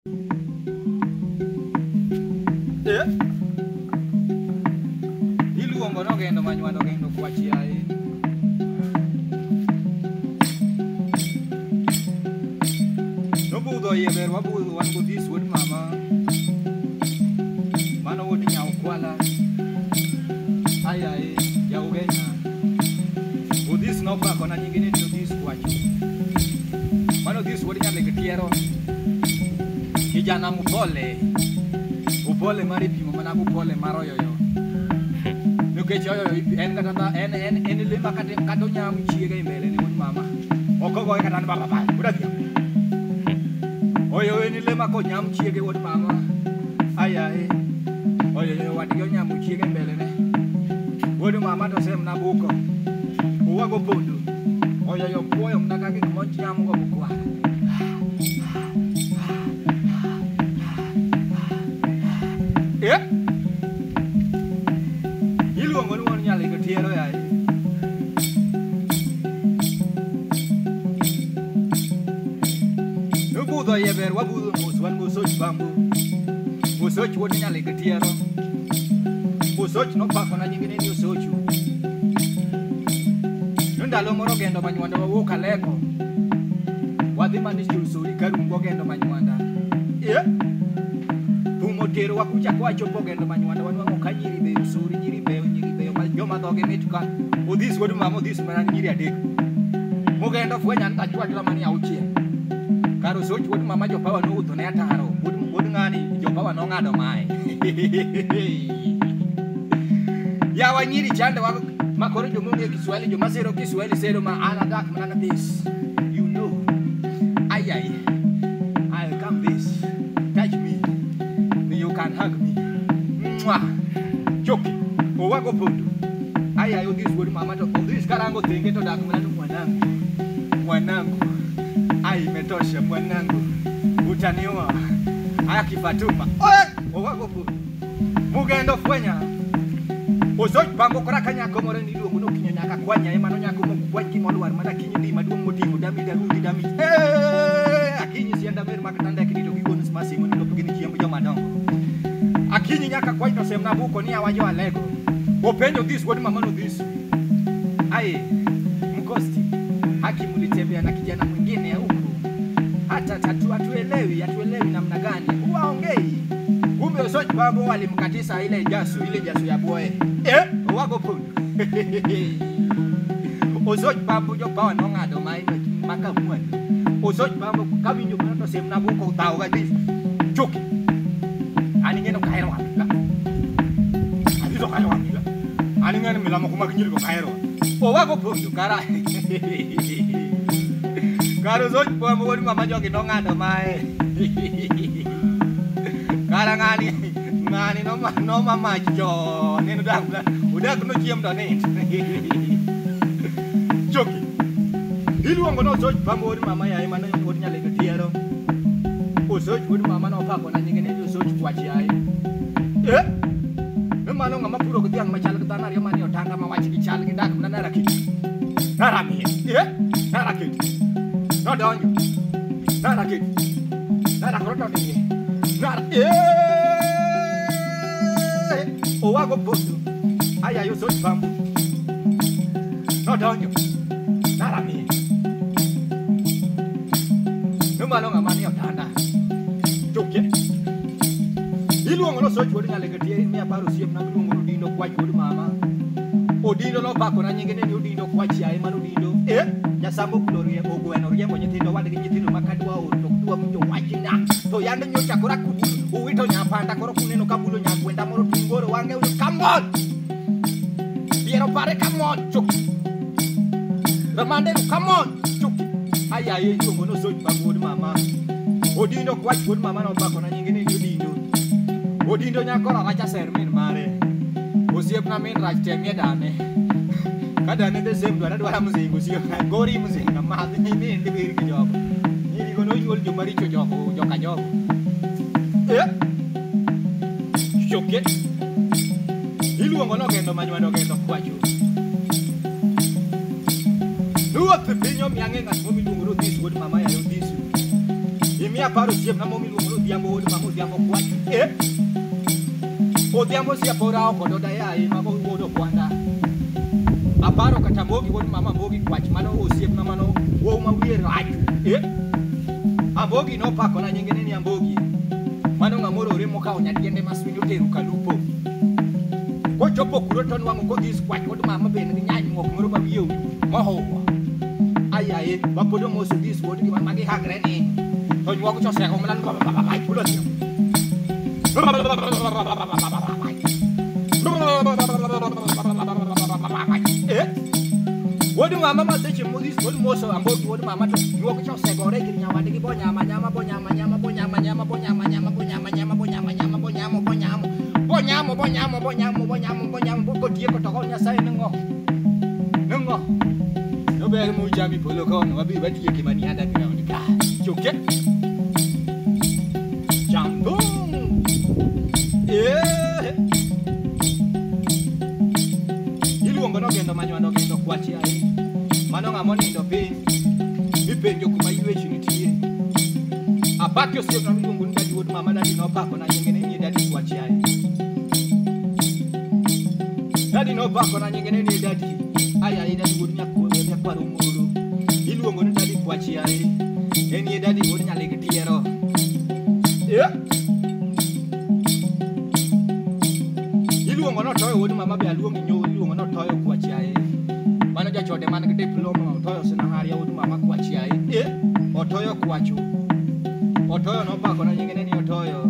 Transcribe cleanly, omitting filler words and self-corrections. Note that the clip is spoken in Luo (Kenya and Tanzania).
Eh? Iluongo nogendo manywando gendo kwach yaye. Nobudho iye ber wabudho wan godhis wuod mama. Mano wuod Nyaukwala. Ayaye, jaugenya. Odhis nopakona nyinge ni Odhis Kwacho. Mano Odhis wuod Nyalek Tiero. Kijana mupole. Upole mar ipimo mana gupole mar oyoyo. Nikech oyoyo en kata en en en le ma kata kata onyam chiege e mbele ni wuod mama. Ok ogoye kata ni baba baba. Wuod adhiambo. Oyoyo en le ma konyam chiege wuod mama. Ayaye. Oyoyo wadgi onyamo chiege e mbele ne. Wuod mama to semna buko. Uwago pondo. Oyoyo puoyo mna ka gik monyamo go bukwara. Eh? Iluongo ni wuon Nyalego Tiero yaye. Nobudho iye ber wabudho mos wan gosoch bambu. Osoch wuod Nyalego Tiero. Osoch nopakona nyinge ni Osochu. No ndalo moro ogendo manywanda wawuok Aleko. Wadhi mana Chulsori Karungo ogendo manywanda. Eh? Thum oterowa kucha kwachopo ogendo manywanda wanwang'o ka nyiri beyo sori nyiri beyo ma joma dhogi mit ka. Odhis wuod mama odhis mana nyiri adek. Mogendo fwenya ni tachwakra mani auchiel. Kar Osoch wuod mama jopawa nowuotho ne ataro. Wuod ng'ani jopawa nong'ado mae. Yawa nyiri chande wa makoro joma ong'e Kiswahili joma sero Kiswahili sero ma an adak mana na this. You know. Ay ay. I come this. Touch me. You can hug me. Mwah. Choki. Owago pondo. Ay ay odhis wuod mama to odhis karango thenge to dak mana ni mwanangu. Mwanangu. Ai imetosha mwanangu. Utaniua. Aya kifatuma. Oe! Owago pondo. Mugendo fwenya. Osoch pango kora ka nyako moro niluongo ni Okinyo nyaka kwanya ema nonyako mokwany gimolwar mana Akinyi ndi maduong' moting'o dami darundi dami. Eh, Akinyi sianda mer mak tandek ni to gigon smasimo ni lop gin chiemb joma dongo. Akinyi nyaka kwany to semna buko ni awajo Alego. Openjo this wuod mama no this. Aye, Mkosti, haki mlitembea na kijana mwingine huku. Hata tatu hatuelewi, hatuelewi namna gani. Huwaongei. Kumbe Osoch Bambo walimkatisa ile jasu ya boe. Eh, owago pondo. Osoch Bambo jopawa nong'ado maino maka mwandu. Osoch Bambo kawinjo mano to semna buko thaw ga this. Choki. An ing'e ni ok ahero wamila. Adhi ok ahero wamila. An ing'e ni mila moko mag nyirigo ok ahero. Owago pondo kara. Kar Osoch Bambo wuod mama jogi nong'ado mae. Kara ng'ani ng'ani noma mach chon en odak odak nochiem to nind. Choki. Iluongo ni Osoch Bambo wuod mama yaye mano wuod Nyalego Tiero. Osoch wuod mama nopakona nyinge ni Osoch Kwach yaye. Eh? Ni mano ng'ama puro gi dhiang' machal gi dhano ariyo manie otanda ma wach gi chal gi dak mana narakit. Naramiye. Eh? Narakit. Nodonjo. Narakit. Narakoro to diye. Nar eh! Owago pondo. Ayayo Osoch Bambo. Nodonjo. Naramiye. Ni mano ng'ama nie otanda. Chokie. Iluongo ni Osoch wuod Nyalego Tiero mi aparo osiepna miluongo ni Odindo Kwach wuod mama. Odindo nopakona nyinge ni Odindo Kwach yaye mano Odindo. Eh, jasambo kulo riembo ogweno riembo nyithindo wadgi nyithindo ma kadwa oro to ok dwa winjo wachna. To yande nyocha koro akubulo uwito nyapanda koro kuneno kabulo nyakwenda moro tungoro wange uno come on. Piero pare come on choki. Ramande come on choki. Ayaye iluongo ni Osoch Bambo wuod mama. Odindo Kwach wuod mama nopakona nyinge ni Odindo. Odindo nyakora racha ser min mare. Osiepna min rach temie dane. Ka dane the same dwara dwara mzinga osiepna gori mzinga madh nind bir gi jogo. Nyirigo nonyuol joma richo jogo joka jogo. Eh? Choke. Iluongo ni ogendo manywando ogendo kwacho. Ruoth piny omiya ang'e ng'at momiluongo ni Odhis wuod mama yaye Odhis. Imiya aparo osiepna momiluongo ni Odhis. Odhiambo wuod mama Odhiambo kwach. Odhiambo siapora oko doda yaye mago wuod Okwanda. Aparo kata Mogi wuod mama Mogi kwach mano osiepna mano wuowi ma wiye rach. Ambogi nopakona nyinge ni Ambogi. Mano ng'ama orore mokawo nyadiende ma swinyo otero kalupo. Kochopo kuro to nwang'o kodhis kwach wuod mama be nigi nyanyuok moro ma wiye mohuwo. Ayaye, wapod omoso dhis wuodgi ma gihagre ni. To nyuok cha osego mana wuod Odhiambo. Wuod mama ma seche modhis pod moso Ambogi wuod mama to nyuok cha osegore gi nyawadgi bonyama nyama bonyama nyama bonyama nyama bonyama nyama bonyama nyama bonyama nyama bonyamo bonyamo bonyamo bonyamo bonyamo bonyamo bonyamo kotieko to go Nyasaye ning'o ning'o nober mujami polo kono wabi watieke mani underground ka choke jambung. Iluongo nogendo manywando ogendo kwach yaye mano ng'ama onindo piny mipenjo kuma ywech nitie. Apaki osiepna miluongo ni Dadi wuod mama Dadi nopakona nyinge ni Dadi kwach yaye. Dadi nopakona nyinge ni Dadi ayaye Dadi wuod nyakwar Omoro. Iluongo ni Dadi kwach yaye. En ye Dadi wuod Nyalig Tiero. Iluongo notoyo wuod mama be aluongi nyo iluongo notoyo kwach yaye. Mano jachode man gi diploma otoyo sinaharia wuod mama kwach yaye. Otoyo kwacho. Otoyo nopakona nyinge ni Otoyo.